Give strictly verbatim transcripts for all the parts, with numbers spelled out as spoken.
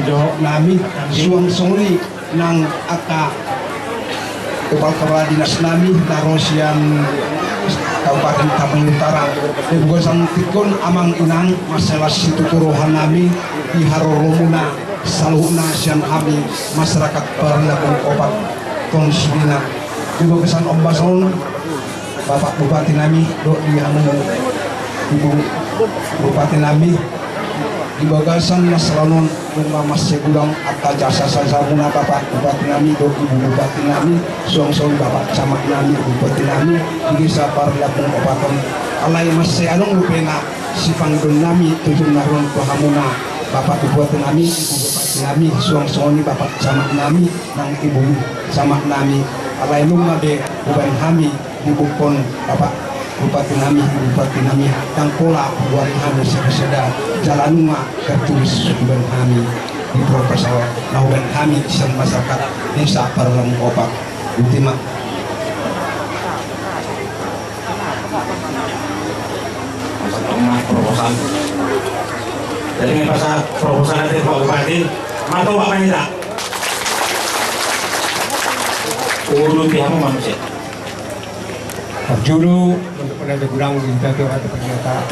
Dohot nami, suang songon i nang angka kepala-kepala dinas nami na ro sian Kabupaten Tapanuli Utara. Di bagasan tingki on amang inang, mansai las situtu roha nami di haroromuna saluhutna sian hami masyarakat Parlambung Opat Ton Sidina. Di bagasan ombas on, Bapak Bupati nami, dohot di hamu Ibu Bupati nami, di bagasan na saleleng on nunga mansai godang angka jasa-jasamuna Bapak Bupati nami, dohot Ibu Bupati nami, suang songon i Bapak Camat nami, Bupati nami, di desa Parlambung Opat on. Alai mansai adong dope na sipangidoan nami tu jumlah on tu hamuna Bapak Bupati nami, Ibu Bupati nami, suang songon i Bapak Camat nami, nang Ibu Camat nami. Alai nunga be hubaen hami diboan Bapak Bupati nami, Bupati nami, ndang pola hubaen hami sada-sada jala nunga tertulis hubaen hami di proposal na hubaen hami sian masyarakat desa Parlambung Opat. Ultima. Pasahat ma proposal. Jadi, nunga pasahat proposal ate Pak Bupati. Martopak ma hita. Uruti hamu manusia. Parjolo, untuk penanda gudang di kita tu, atau penanda.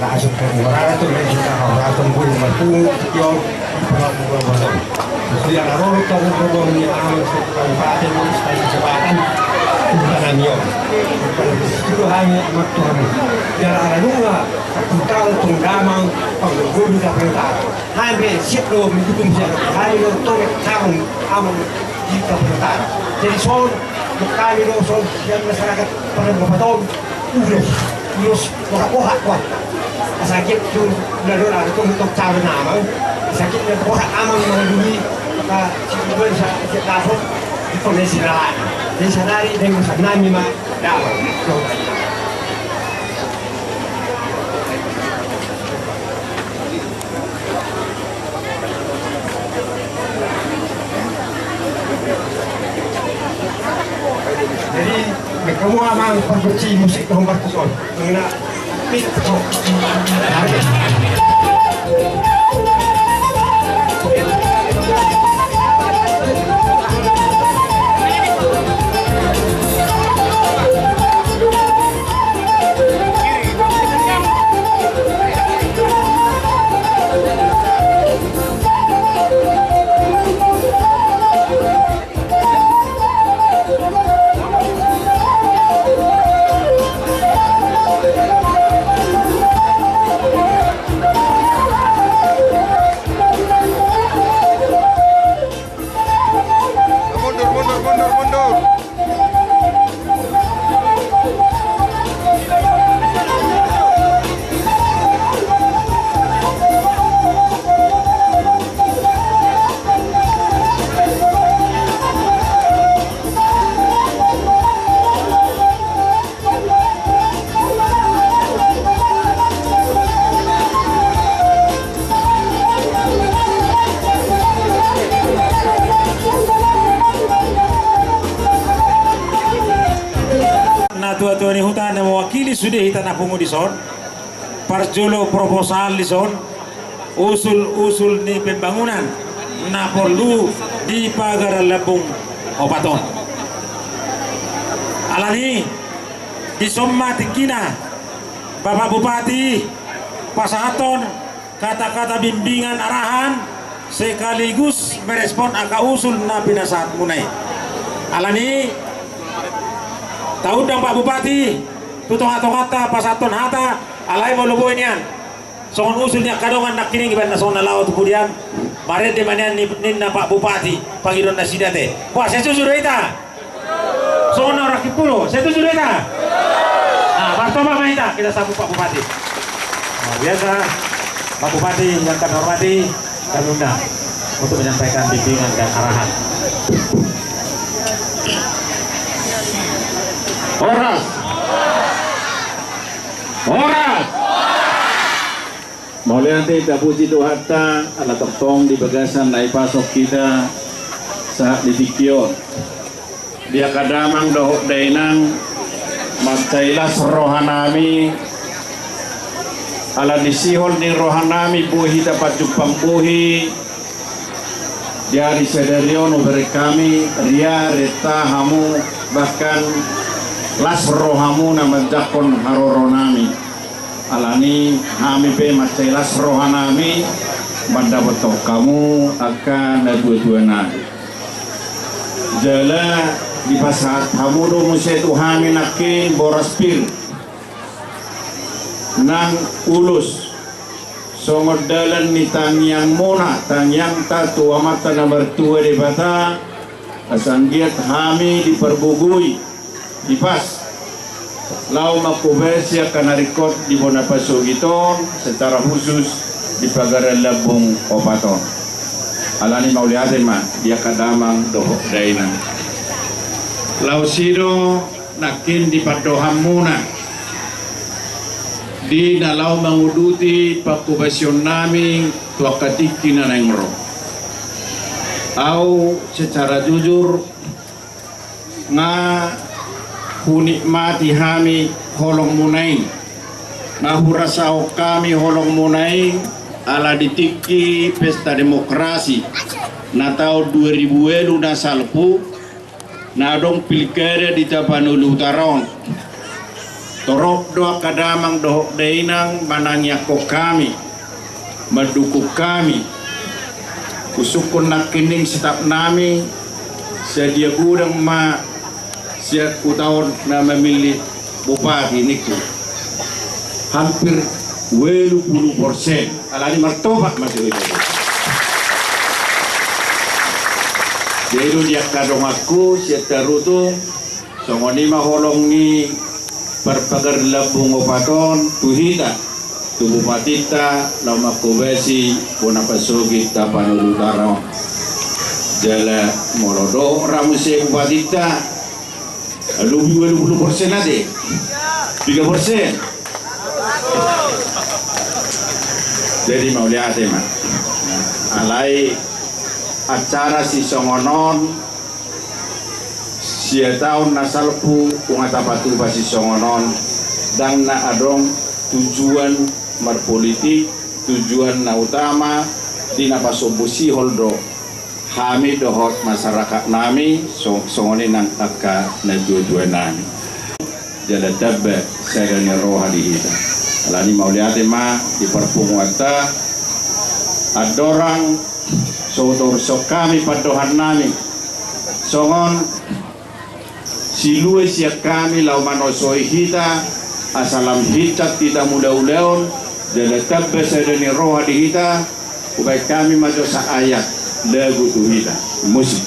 Langsung ke muara tu, langsung ke muara tu, gue marpungu, tingki on, penanda gudang. Terus dia lalu, tahu gudang ni, amat, kabupaten, sekali kecamatan, bukan anion. Bukan itu hanya amat Tuhan. Biar ada dua, tukang, tunggamang, penggulu, tak perintah. Hami siap do mendukung siap. Hami do tomek kawan amang di Kabupaten Utara. Jadi son, kami do son sian masyarakat Parlambung Opat on. Ulos, ulos boha-boha kuat. Asa gek tu na do na tu tu cawe nama. Asa gek na boha amang mangandungi maka si tuan sa siap dapot di kondisi na lain. Jadi sadari dengan sanami ma. Jadi, mereka mau amang produksi musik tahun baru tu son. Mengenai Mundur, mundur, mundur, mundur. Natua-tua ni huta na mewakili sude hita na pungu dison. Parjolo proposal dison, usul-usul ni pembangunan na porlu di Parlambung Opat on. Alani, dison ma tingkina, Bapak Bupati, pasahathon kata-kata bimbingan arahan sekaligus merespon angka usul na pinasahatmuna i. Alani, taundang Pak Bupati tu tonga-tonganta pasahathon hata, alai molo boi nian songon usul ni angka dongan nangkining, ibaen na songon na laho tu pudian, marende ma nian ni-, ninna Pak Bupati pangidoan nasida te. Wah, setuju do hita? Songon na orang kipulo, setuju do hita? Nah, martopak ma hita, kita sambut Pak Bupati. Luar biasa, Pak Bupati yang kami hormati, kami undang untuk menyampaikan bimbingan dan arahan. Horas. Horas. Mauliate, tapuji Tuhanta, ala tongtong di bagasan na dipasok hita sahat di tingki on. Di angka damang dohot dainang, mansai las rohanami, ala disihol ni rohanami boi hita pajumpang bohi, Jadi sadari on hubereng hami riareta hamu, bahkan las rohamuna manjangkon haroronami. Alani hami pe mansai las rohanami mandapothon hamu angka natuatuanami. Jala dipasahat hamu do muse tu hami nangkin boras pir nang ulos, songon dalan ni tangiangmuna, tangiangta tu Amanta na martua Debata, asa anggiat hami diparbogoi, dipas, laho mangkobasi angka na ringkot di bona pasogit on, secara khusus di pagaran lambung opat on. Alani mauliate ma di angka damang dohot dainang. Laos i do nangkin di pandohanmuna di na laho manguduti pangkobasionnami tu angka tingki na naeng ro. Au secara jujur nga hunikmati hami holongmuna i, nga hurasahon hami holongmuna i, ala di tingki pesta demokrasi na taon dua ribu ualu na salpu, na adong pilkada di Tapanuli Utara on. Torop do angka damang dohot dainang manangiangkon hami, mandukung hami. Husungkun nangkining sitapnami, sadia godang ma sian huta on na mamillit bupati ningku. Hampir ualu pulu persen. Alani martopak ma si hita. Jadi do di angka donganku sian Tarutung, songon i ma holong ni parpagar lambung opat on tu hita, tu bupatinta laho mangkobasi bona pasogit Tapanuli Utara on. Jala molo dohot ra muse bupatinta, lobi ualu pulu persen ate. Piga persen? Jadi mauliate ma. Alai acara sisongon on, sian taon na salpu nunga tapatupa sisongon on, ndang na adong tujuan marpolitik, tujuan na utama di na pasombu sihol do hami dohot masarakat nami, so-, songon i nang angka natuatuanami. Jala tamba sada ni roha di hita. Alani mauliate ma di parpunguanta, andorang so hutorushon hami pandohannami songon silua sian hami laho manosoi hita, asa lam hinsat hita mangula ulaon, jala tamba sada ni roha di hita, hubaen hami ma jo saayat lagu tu hita. Musik.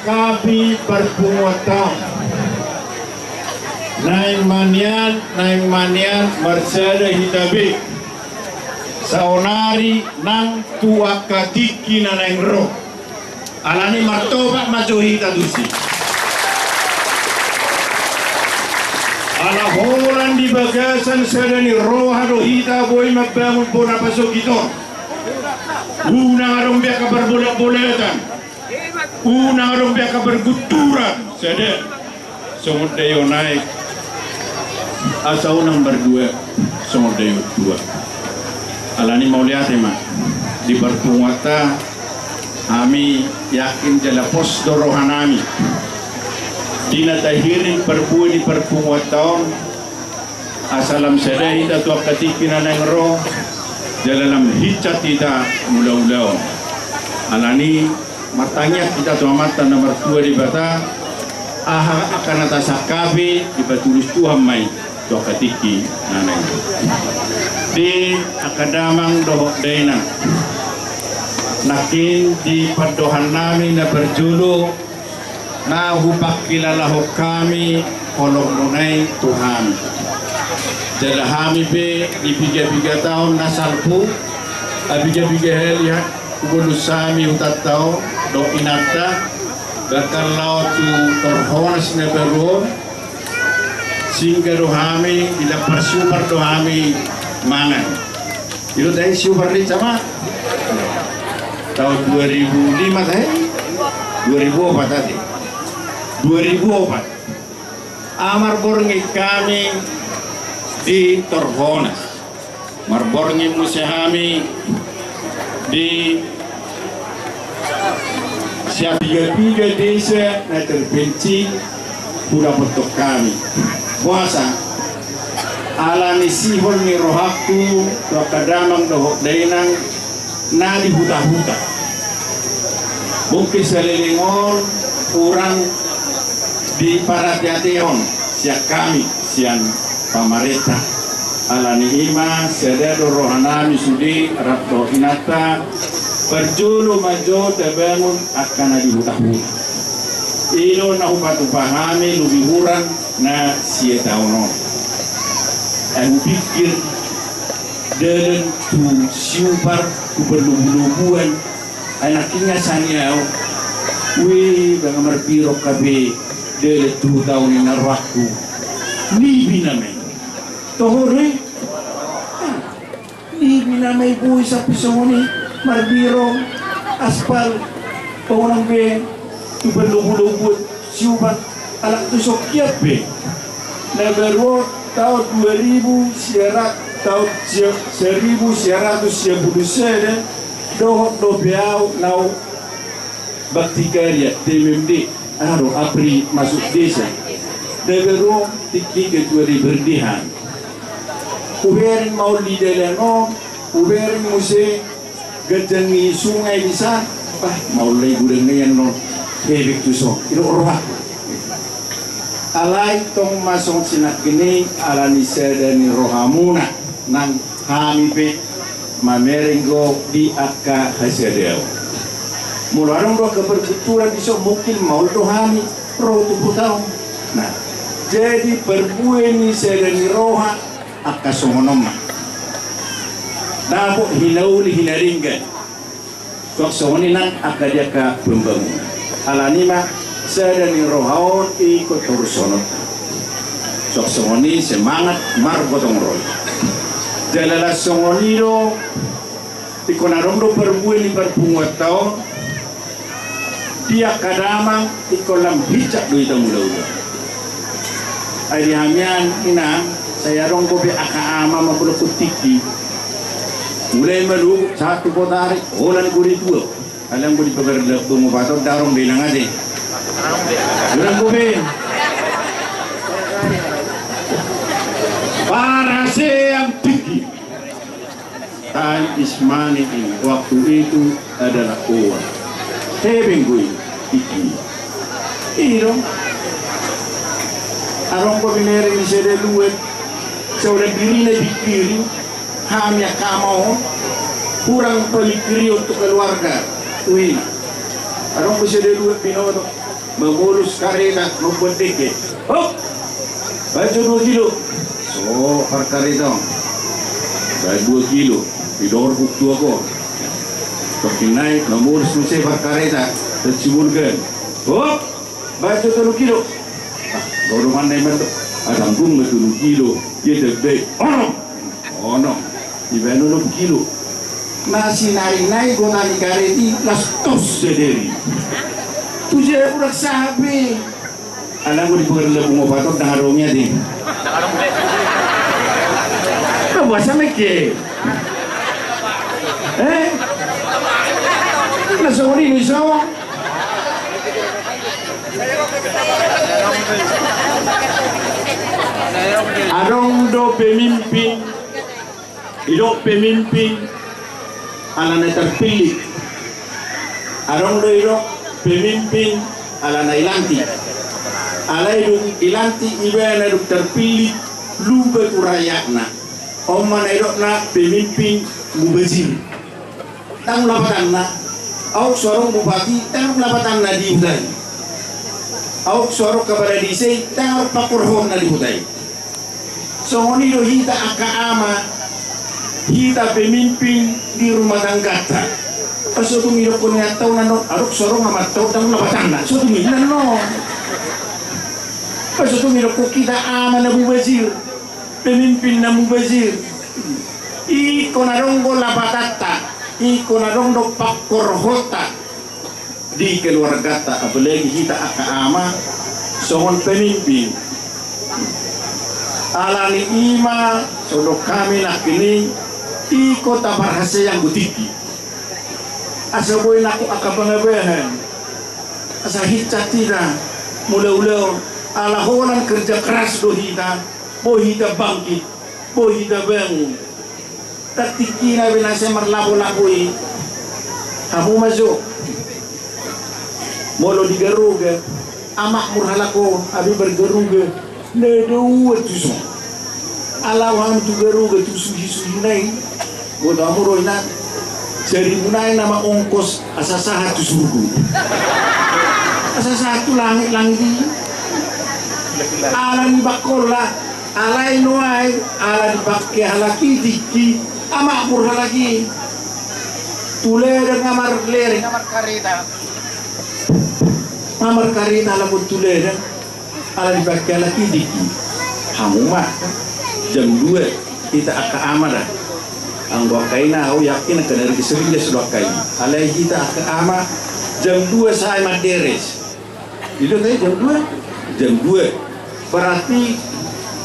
Sangkapi parpunguanta on. Naeng ma nian, naeng ma nian marsada hita be. Saonari nang tu angka tingki na naeng ro. Alani martopak ma jo hita tusi. Ala holan di bagasan sada ni roha do hita boi mambangun bona pasogit on. Unang adong be angka parbolatbolatan. Unang adong be angka pargunturan, sada. Songon daion aek, asa unang mardua songon daion tua. Alani mauliate ma di parpunguanta, hami yakin jala pos do rohanami di na tahirim parbue ni parpunguanta on. Asa lam sada hita tu angka tingki na naeng ro, jala lam hinsat hita mulaulaon. Alani martangiang hita tu Amanta na martua Debata, aha angka na tasangkapi dipatulus Tuhan ma i tu angka tingki na naeng ro. Di angka damang dohot dainang, nangkin di pandohannami na parjolo, na hupangkilalahon hami holongmuna i tu hami. Jala hami pe di pigapiga taon na salpu, a pigapiga hali ha, hubolus hami hutanta on dohot inanta, bahkan laho tu Torhonas na baru on, singgah do hami, di Lampar Siupar do hami mangan. Ido tai siupar ni sama. Taon dua ribu lima tai? Dua ribu opat tadi. Dua ribu opat. Marborngin hami di Torhonas. Marborngin muse hami di siapigapiga desa na terpencil. Hudapothon hami. Boasa? Alani sihol ni rohangku tu angka damang dohot dainang na di hutahuta. Mungkin saleleng on hurang diparateatehon sian hami sian pamarenta. Alani i ma sada do rohanami sude rap dohot inanta, parjolo ma jo tabangun angka na di hutahuta. I do na hupatupa hami lobi hurang na sia taon on. Ai hupingkir dalan tu Siupar tu parlobulobuan, ai nangkin nga sani au. Weh, banga marbirong hape dalan tu huta on, ninna rohangku. Nipi nama i. Toho do i. Nipi nama i, boi sampe songon i marbirong aspal, paunang be tu parlobulobuan Siupar, alak tu son hian pe. Na baru on taon dua ribu sia ra-, taon sia-, seribu sia ratus sia pulu sada, dohot dope au naung bakti karya, T M M D, aha do, APRI masuk desa. Na baru on tingki ketua D P R D hami. Hubereng ma on di dalan on, hubereng muse ganjang ni sungai di san, bah, maol lai gudang nian non, hebek tu son, i do rohangku. Alai tong ma songon sinangkin i, alani sada ni rohamuna nang hami pe mamereng do di angka hasadaon. Molo adong do angka pargunturan di son, mungkin maol do hami ro tu huta on. Nah, jadi parbue ni sada ni roha angka songon on ma. Dapot hinauli hinadenggan. Suang songon i nang angka di angka pembangunan. Alani ma sada ni roha on ingkon torusononta. Suang songon i semangat margotong roha. Jala las songon i do ingkon adong do parbue ni parpunguanta on. Di angka damang ingkon lam hinsat do hita mulaulaon. Ai di hami an inang, sai adong dope angka ama mangulahon tingki. Mulai ma luhut sahat tu Potari, holan gori tua. Alai anggo di pagar Lambung Upat on ndang adong be inang ate. Ndang adong be. Parasean tingki. Time is money, ini. Waktu itu adalah uang. Hepeng do i, tingki. I do. Adong do binereng ni sada luat, saola dirina dipikiri, hami angka ama on, hurang pamikirion tu keluarga, tu ina. Adong do sada luat binoto. Mamolus kareta, mambuat dengke. Hop! Baen jo dua kilo. So, parkareta on. Baen dua kilo. Didok huktu ako. Tongkin nai, mamolus muse parkareta. Taciburkan. Hop! Baen jo tolu kilo. Ah, dodo mandai mando. Adang dung ma tolu kilo. Ia tebbe. Ono. Ono. Dibaen onom kilo. Na sinari nai gotani kareta i las tos sederi. Tu jea urak sabe. Alang gua di pengerila bungo patok dang adong ya ding. Kau bahasa meke. Eh? Na songon i ni so. Adong do pemimpin, idok pemimpin alana terpilih. Adong do idok pemimpin alana ilantik. Alai dung ilantik ibana dung terpilih, lupa tu rakyatna. On ma na idokna pemimpin mubazir. Ndang lapatanna, auk so adong bupati, ndang lapatanna di huta i. Auk so adong kapala desa i, ndang adong pangkorhonna di huta i. Songon i do hita angka ama, hita pemimpin di rumah tanggata. Pas so tung idokkon ni antau na non, adong so adong amantau ndang lapatanna, so tung i na non. Pas so tung idokkon hita ama na mubazir, pemimpin na mubazir. Ingkon adong do lapatanta, ingkon adong do pangkorhonta di keluargata, apalagi hita angka ama songon pemimpin. Alani i ma so didok hami nangkin i, ingkon taparhasea anggo tingki. Asa boi nangkok angka pangabahan. Asa hinsat hita mulaulaon, ala holan kerja keras do hita, boi hita bangkit, boi hita bangun. Tatingkina be na sai marlapolapoi. Hamu ma jo. Molo di Garoga, amakmur halak on, abe margaroga. Na dua tuson. Ala hami tu Garoga tu suhisuhi nai. Boto hamu do inang. Saribu nai nama ongkos asa sahat tu surgo. Asa sahat tu langit, langit i. Ala ni bangkolla. Alai nuaeng, ala dipake halak i tingki, amakmur halak i. Tu ladang nga marlere, nga markareta. Nga markareta halak on tu ladang, ala dipake halak i tingki. Hamu ma, jam dua, hita angka ama da. Anggo angka ina, au yakin angka na ringgas-ringgas do angka i. Alai hita angka ama, jam dua sae manderes. Ido tadi jam dua? Jam dua. Berarti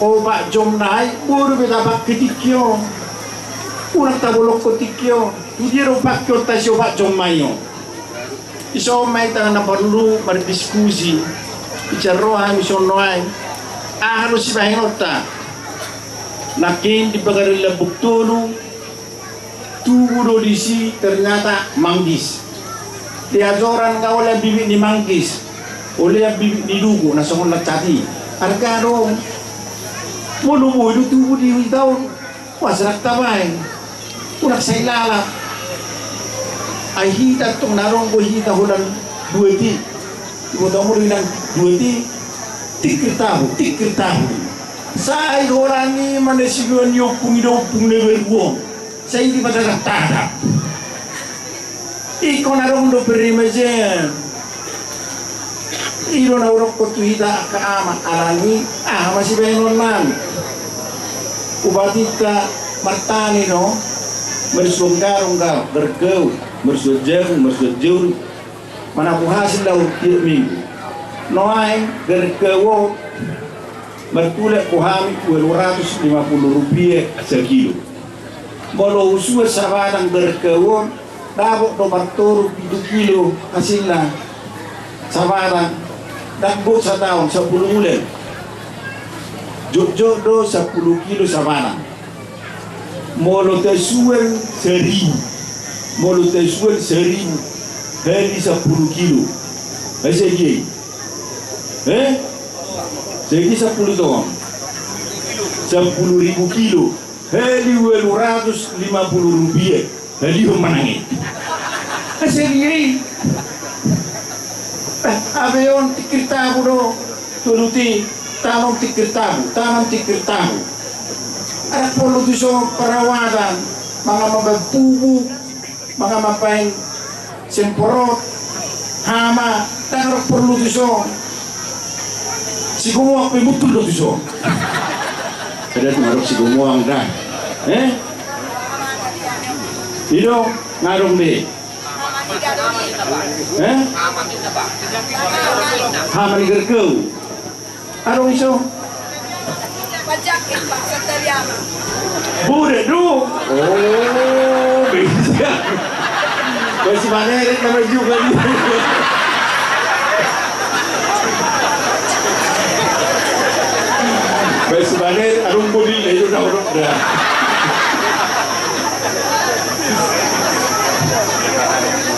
opat jom nai, boru be tapake tingki on. Unang tabolongkon tingki on. Tu dia do pake on tasi opat jom nai on. Ison ma hita na porlu mardiskusi. Bicara roha ison nuaeng. Aha do sibahenonta. Nangkin di Pagarin Lambung Tolu. Tubu do disi ternyata manggis. Di ajoran nga ole bibit ni manggis. Ole bibit ni dugo na songon lancati. Arga do. Molo boi do tubu di hita on. Wah, serang tabaen. Unang sai lalap. Ai hita tong na adong do hita holan dua ti. Iboto molo inang dua ti. Tingkir tabu, tingkir tabu. Sai holan i ma na siduan ni ompung i do ompung na baru on. Sai dipatadap-tadap. Ingkon adong do peremajaan. I do na hudokkon tu hita angka ama, alani aha ma sibahenonnami. Ubatinta martani do, marsuan garung garung, gargau, marsuan jagung, marsuan jauri. Manabung hasil do tiap minggu. Nuaeng gargau on martulak tu hami ualu ratus lima pulu rupiah sakilo. Molo husuan sabatang gargau on, dapot do martoru pitu kilo hasilna sabatang, dapot sataon sampulu bulan. Jotjot do sampulu kilo sabatang. Molo tasuan saribu, molo tasuan saribu hali sampulu kilo, ai sadia i? Eh? Sadia sampulu ton? Sampulu ribu kilo hali ualu ratus lima pulu rupiah. Hali on manang i. Ai sadia i? Abe on tingkir tabu do, tolu ti, tanom tingkir tabu, tanom tingkir tabu. Ndang porlu tuson perawatan, mangan ma baen pupuk, mangan ma baen semprot, hama, ndang porlu tuson. Sigomoang pe mutur do tuson. Ndang adong sigomoang da. Eh? I do, ndang adong be. Eh? Hama ni gergeu. Adong iso. Bodet do. Oh, bisa. Masih mana yang namanya juga ni. Masih mana, adong bodil itu tahu dok dah.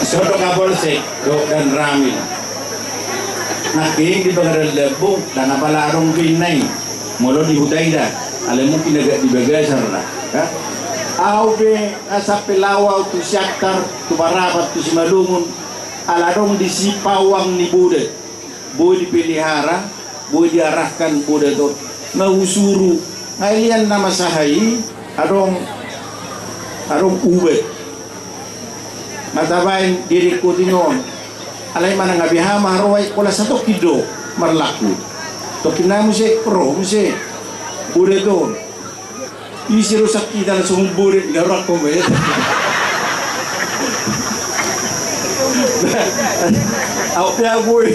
Sodok Kapolsek. Dohot Danramil. Nangkin di Pangaribuan Lambung, ndang apala adong be inna i. Molo di huta i da, alai mungkin agak di bagasan da. Ya. Au be, na sampe laho au tu Siantar, tu Parapat, tu Simalungun, ala adong disi pawang ni bodet. Boi dipelihara, boi diarahkan bodet on. Na husuru, nga ilean na masaha i, adong, adong ubat. Nga tabaen di rikoting on. Alai manang gabe hama haroa i, pola satongkin do marlaku. Tongkin na muse, ro muse. Bodet on. Ise do sahat hita na songon bodet, nga ro angkon be. Au pe au boi.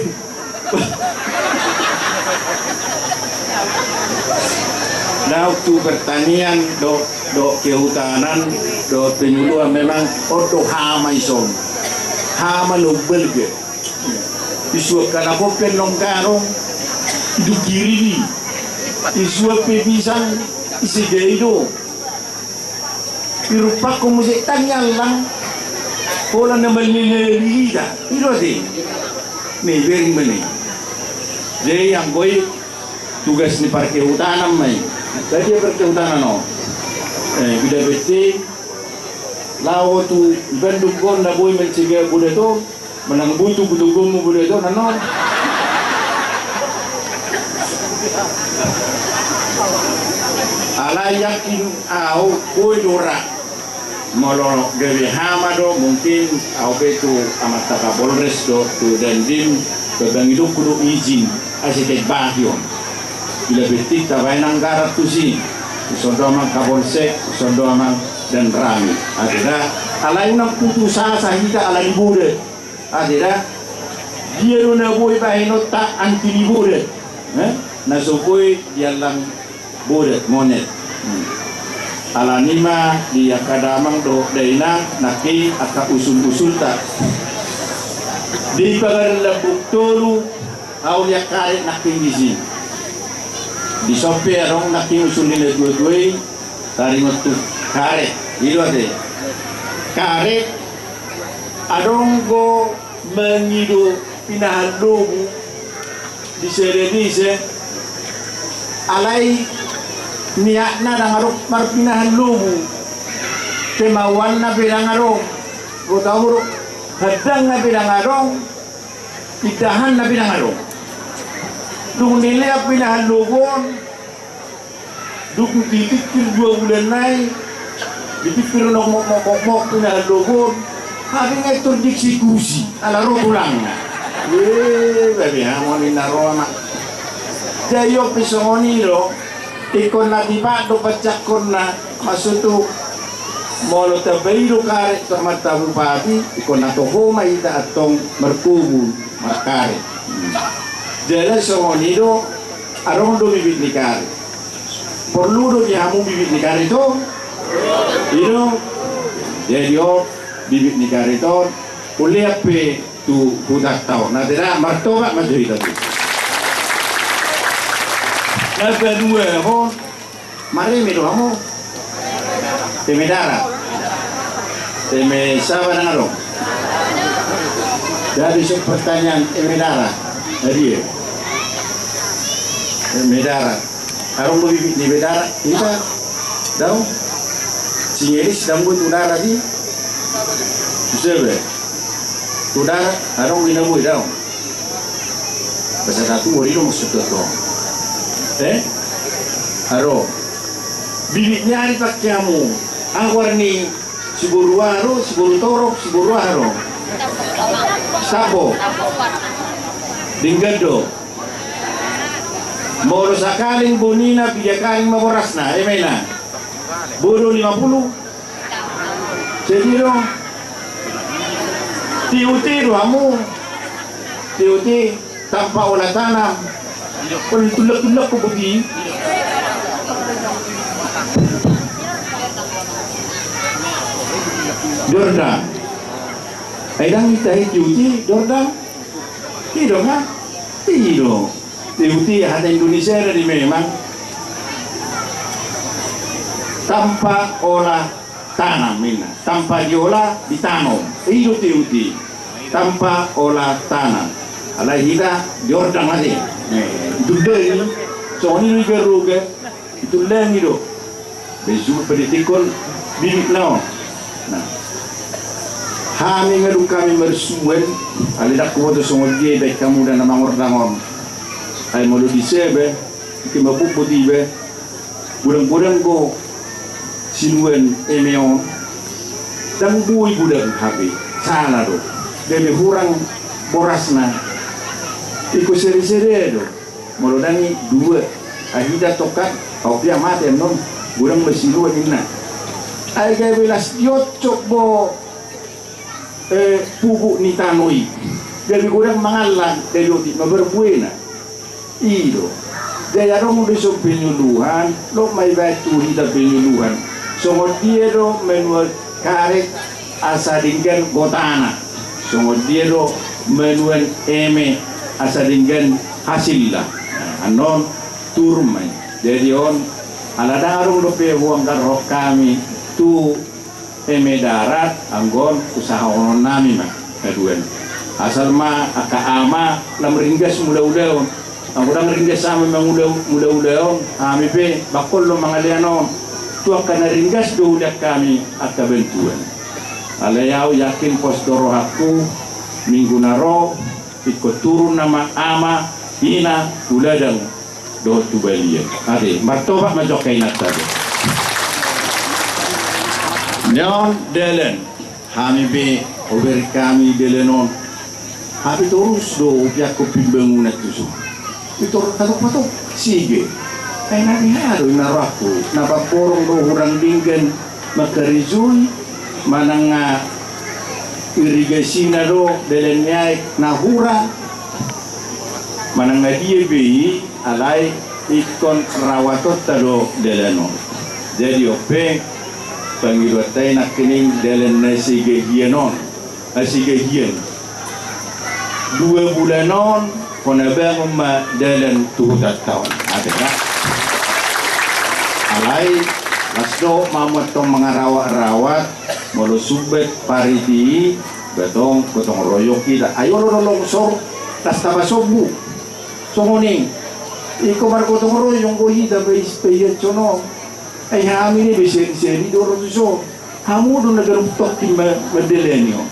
Nah, waktu pertanian do, do kehutanan, do penyuluhan memang on do hama ison. Hama na umbalga. Isuan halak on pe nongkarong, idungkiri do i. Isuan pe pisang, isegai do. Irumpakkon muse tangiang lang. Pola na malilingi hita. I do ate. Ni bering mani. Jadi anggo i tugas ni parkehutanan ma i. Jadi parkehutanan on. Eh, bila bete. Laho tu Bandung on na boi mencegah bodet on. Manang butuh, butuh gomu bodet on, ano. Alai yakin au, boi do ra. Molo gabe hama do, mungkin au pe tu amanta Kapolres do, tu Dandim, pe mangidokku do izin, asa tabahen on. Bila penting tabaen anggaran tusi. Dison do amang Kapolsek, dison do amang Danramil. Ate da, alai unang putus asa hita ala ni bodet. Ate da, dia do na boi bahenonta anti ni bodet, eh? Na so boi diallang bodet, monyet. Hmm. Alani ma di angka damang dohot dainang, nangkin angka usul-usulta. Di Pangaribuan Lambung tolu, au liat karet nangkin disi. Dison pe adong nangkin usul ni na tua-tua i, taringot tu karet. I do ate. Karet, adong do mangido pinahan lobu di sada desa, alai niatna ndang adong marpinahan lobu. Pemauanna pe ndang adong. Botamu do, handangna pe ndang adong. Indahanna pe ndang adong. Dung dilean pinahan lobu on, dung dipikir dua bulan nai, dipikir nongmok, mok, mok, mok, pinahan lobu on, hape nga tor dieksekusi, ala ro tulangna. Weh, babi hamu ninna roha ma. Jadi on pe songon i do, ingkon na tipak do pansakkonna, maksudhu, molo tamba i do karet tu amanta bupati, ingkon na toho ma hita antong markobun, markaret. Hmm. Jadi songon i do, adong do bibit ni karet. Porlu do di hamu bibit ni karet on? I do. Jadi on, bibit ni karet on, hulean pe tu hutanta on. Ate da, martopak ma jo hita tu. Na paduahon, mareme do hamu? Eme Darat. Eme Saba ndang adong. Jadi so pertanyaan Eme Darat. Jadi ya. Eme Darat. Adong do bibit ni Eme Darat? Hita? Daong. Singelis daong boi tu darat i. Sebe. Tu darat adong do na boi daong. Bahasa Datu, ori do maksud tu. Eh? Aro. Bibit ni ari pakai hamu. Anggo ari ni siboru aha do, siboru torop, siboru aha do. Sabo. Denggan do. Molo sakaling bonina, piga kaling ma borasna, emena. Bodo lima puluh. Jadi do. T U T do hamu. T U T tanpa olah tanam. Kalau tulak-tulak ko boti. Jordan. Ai dang ita hei T U T, Jordan. Ido kan? Ido. T U T hata Indonesia dari memang tanpa olah tanam, mina. Tanpa diolah, ditanom. Ido T U T. Tanpa olah tanam. Alai hita Jordan ate. Eh, itu dari. Soalnya ini garuga. Itu lagi do. Besok pada tikol bibit naon. Nah. Hami nga dung hami marsuan, alai dang huboto songon dia baen hamu da na mangordangon. Ai molo di sebe, ike mabubut ibe. Godang-godang do sinuan eme on. Dang boi godang hape. Sala do. Gabe hurang borasna. Iko sere-sere do. Molo dang i dua. Ai hita tongkan, au pia mate annon. Godang ma sinuan inna. Ai gabe las dioncok bo, eh, pupuk ni tano i. Gabe godang mangallang, gabe otik ma parbuena. I do. Jadi adong do dison penyuluhan, lok ma ibaen tu hita penyuluhan. Songon dia do manuan karet asa denggan gotana. Songon dia do manuan eme asa denggan hasilna. Nah, annon turun ma i. Jadi on, ala dang adong dope huanggarhon hami tu eme darat, anggo on usahahonon nami ma, na duan. Asal ma angka ama lam ringgas mula-ulaon. Anggo dang ringgas ama mangula-, mula-ulaon, hami pe bangkol do mangalean on. Tu angka na ringgas do hulean hami angka bantuan. Alai au yakin pos do rohangku, minggu na ro, ingkon turun nama ama, ina, tu ladang dohot tu balian. Ate, martopak ma jokka inanta do. Nion dalan, hami pe, hubereng hami dalan on. Hami torus do hupeakkon pembangunan tuson. Itor katok-katok, sige. Ai na niha do ina rohangku, na pamborong do hurang denggan, mangkarejoi, manang nga irigasina do, dalan ni aek na hurang, manang nga dia be i, alai ingkon rawatonta do dalan on. Jadi on pe, pangidoanta i nangkining dalan na sigahian on. Asi gajian. Dua bulan on, hona bangun ma dalan tu hutanta on. Ate da. Alai, las do hamu antong mangarawat-rawat, molo sumbat pariti i, ba tong gotong royong hita. Ai olo do longsor, las tapasombu. Songon i. Ingkon margotong royong do hita, paias-paias sonon. Ai hami niba seri-seri do ro tuson. Hamu do na ganup tongkin ma-, mandalani on.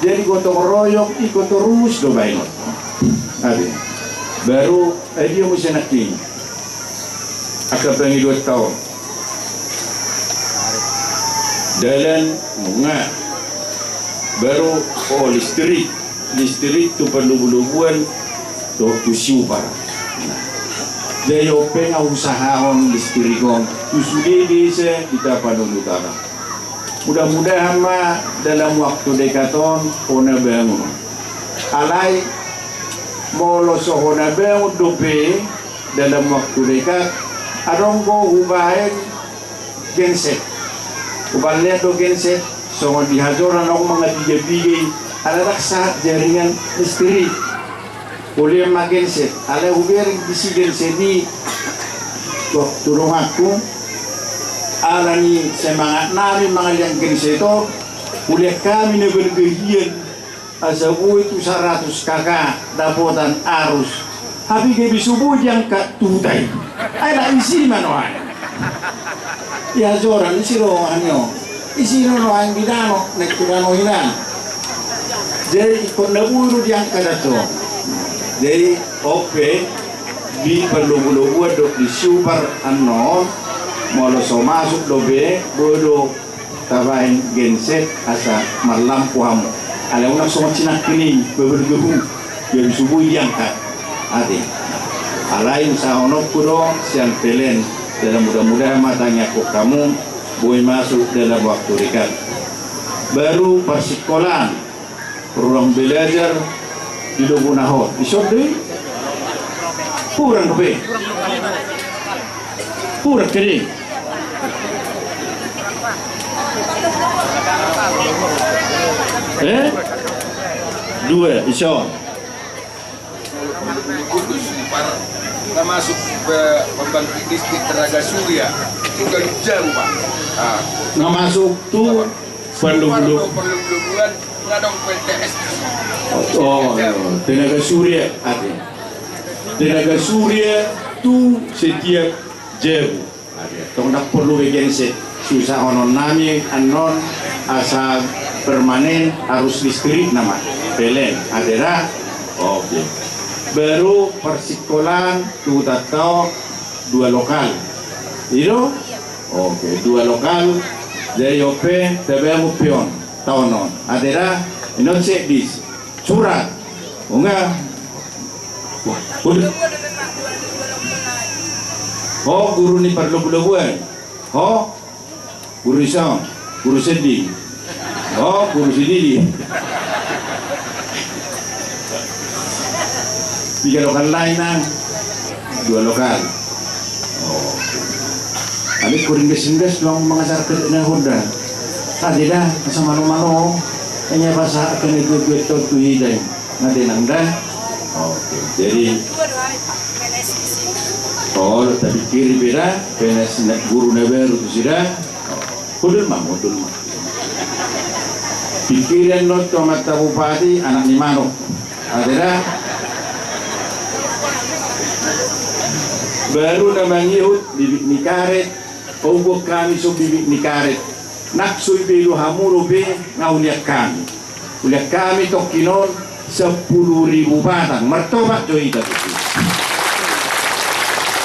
Jadi gotong royong ingkon torus do baenon. Ate. Baru, ai dia muse nangkin. Angka pangidoanta on. Dalan nunga. Baru, o, listrik. Listrik tu parlobu-lobuan dohot tu siupar. Jadi on pe nga husahahon listrik on tu sude desa di Tapanuli Utara. Mudah-mudahan ma dalam waktu dekat on hona bangun. Alai molo so hona bangun dope dalam waktu dekat, adong do hubaen genset. Hupaboa do genset, songon di hajoran on mangabiga-biga i, ala dang sahat jaringan listrik. Hulean ma genset, alai hubereng disi genset i, tu donganku, ala ni semangat nami mangalean genset on, hulean hami na balga hian, asa boi tu saratus K K dapotan arus. Hape gabe so boi diangkat tu huta i. Ai na isi ma nuaeng. Ia joran isi do ani on. Isi do nuaeng di dano, naik tu dano hinan. Jadi ingkon na boi do diangkat antong. Jadi, on pe di parlobu-lobuan dohot di Super annon, molo so masuk dope, boi do tabaen genset asa marlampu hamu. Alai unang songon si nangkin i, babar gebu, gabe so boi diangkat. Ate. Alai usahahononku do sian P L N, dalam mudah-mudahan ma tangiangkon hamu, boi masuk dalam waktu dekat. Baru parsikolaan, ruang belajar di lobu na hot. Ison do i? Kurang dope? Kurang jadi. Eh? Dua, ison. Termasuk, eh, pembangkit listrik tenaga surya. Itu udah jauh, Pak. Ah. Termasuk tu Super, perlu, perlu. Perlu buat, nggak dong P T S. Oh, tenaga surya, ate. Tenaga surya tu setiap jabu. Ate, tong ndang porlu be genset. Susahononnami annon asa permanen arus listrik nama. P L N, ate da? Oke. Baru parsikolaan tu Tantau dua lokal. I do? Oke, dua lokal. Jadi on pe, tabaen pe on. Taon on. Ate da, inon se bis. Surat. Unga. Wah, udah. Ho, guru ni parlobu-lobuan. Ho, guru ison. Guru sendi. Ho, guru sididi. Tiga lokal lain, nang. Dua lokal. Oh. Tapi kuring gas-gas doang mengajar ke na Honda. Tadi dah, sama lo-malo. Hanya bahasa akan itu duit tu hidai. Nga denang da? Oke, jadi, oh, tapi kiri beda, P N S na guru na baru tu sida. Oh, hundul ma, hundul ma. Pikiran do tu amanta bupati, anak ni manuk. Ate da? Baru na mangihut bibit ni karet, paubuk hami so bibit ni karet. Nang so ibedo hamu dope, nga ulian hami. Ulian hami tongkin on sampulu ribu batang. Martopak jo hita tu.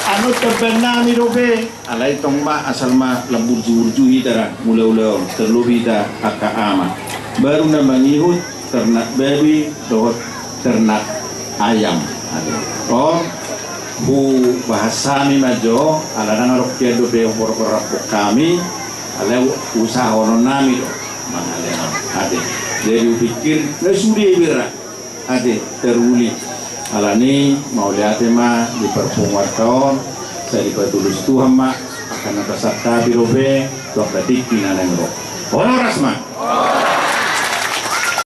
Annon tambaen nami dope, alai tong ma asal ma lam burju-burju hita da, mula-ula on, terlebih hita angka ama. Baru na mangihut ternak babi dohot ternak ayam. Ate. On, hubahas hami ma jo, ala ndang adong hian dope horhor rampung hami, alai usahahonon nami do. Mangalehon. Ate. Jadi hupikir, na sude bera. Ate, teruli. Alani, mauliate ma di parpunguanta on, sai dipatulus Tuhan ma, angka na tasantabi dope, tu angka tingki na naeng ro. Horas ma.